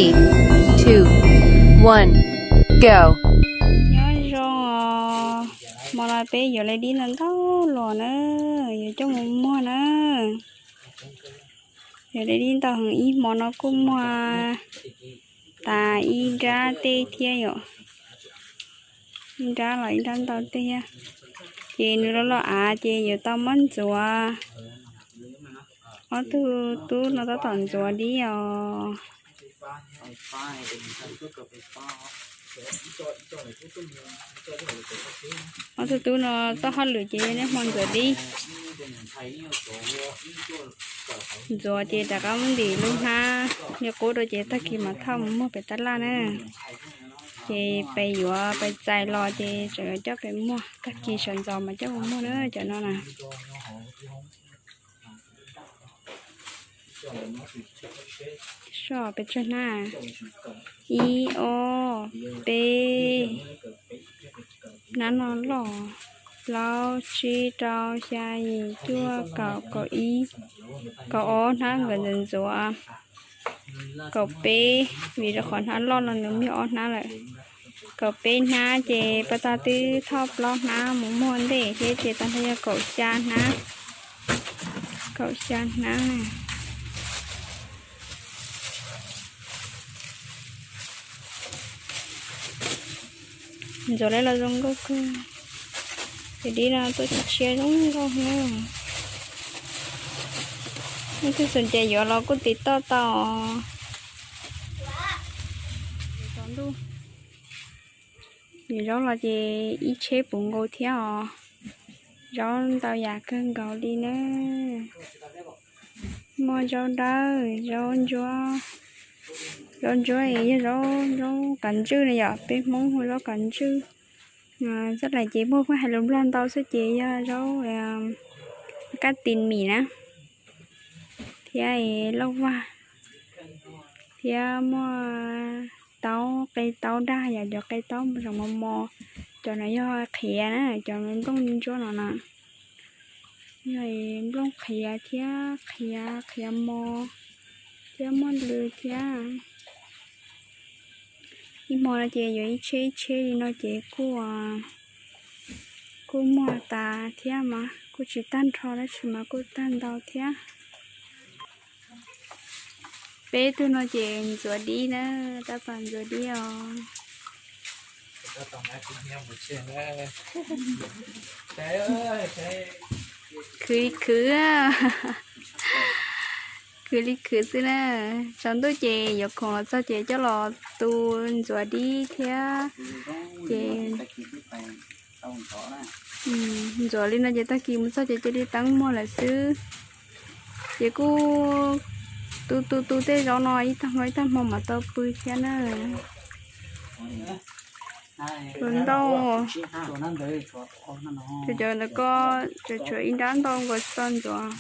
Three, two, one, go. Nyob zoo os, hmo no peb yuav li dib ntau ntau los na, yuav coj mus muag na. Yuav li dib ntau heev, ib hmo no kuj muag tas ib nrab tej thiab yom. Ib nrab los ib nrab ntau tej thiab. Ces nws los los av ces yuav tau muab ntxuav. Ob tug tub no tab tom ntxuav dib os. Ob tug tub no txoj hauj lwm ces yog niaj hmo ntxuav dib. Ntxuav ces rov qab muab ntim lub hnab li qub rau ces tag kis mam thauj mus muag pem tab laj na. Ces peb yuav peb txais los ces tseem yuav coj peb muag, tag kis sawv ntxov mas coj mus muag na cov no na. Soj peb tsawg hnab? Ib, ob, peb. Hnab no loj. Plaub, tsib, rau, xya, yim, cuaj, kaum, kaum ib, kaum ob hnab nkawd ntxuav ntxuav. Kaum peb, vim rau qhov hnab loj no nws muaj ob hnab lawm. Kaum peb hnab ces pab tag twb thauj plaub hnab mus muag ntej thiab ces tag nrho yog kaum xya hnab. Kaum xya hnab. Ntxuav li los zoo nkauj kawg. Ces dib no tuaj tshiab tshiab zoo nkauj na. Leej twg xom ces yuav los kuj tiv toj tau. Tsaus ntuj, zaub los ces ib tsheb puv nkaus thiab os. Zaub ntau yam kawg nkaus li na. Muaj zaub dawb, zaub ntsuab. Zaub ntsuab yog zaub, zaub kav ntswj na yom, peb Hmoob hu zaub kav ntswj. Txoj lais ces muaj pheej hais lus Nplog ntau xwb ces yog zaub kab tis mis na, thiab lauj vag, thiab muaj taub, qe taub dag yom, cov qe taub zoo mos mos, cov no yog qhiav na, cov nplooj ntsuab no na. Yog nplooj qhiav thiab qhiav, qhiav mos thiab muaj lw thiab. Ib hmo no ces yuav ib tsheb ib tsheb li no ces kuj, kuj muag tas thiab mas kuj tsis tag nrho tab sis mas kuj tag ntau thiab. Peb tug no ces ntxuav dib na, tab tom ntxuav dib os. Khwv khwv, khwv li khwv xwb na. Tsaus ntuj ces yuav khoom los txog ces coj los tu ntxuav dib thiab. Ces ntxuav li no ces tag kis mus txog ces cia li teeb muag lawm xwb. Ces kuj tu tu tu tej zaub no ib tag hmo ib tag hmo mam tau pw thiab na. Hluas nraug, cov ntawd ko, cov tshuav ib nrab ntau nkaus tsis tau ntxuav.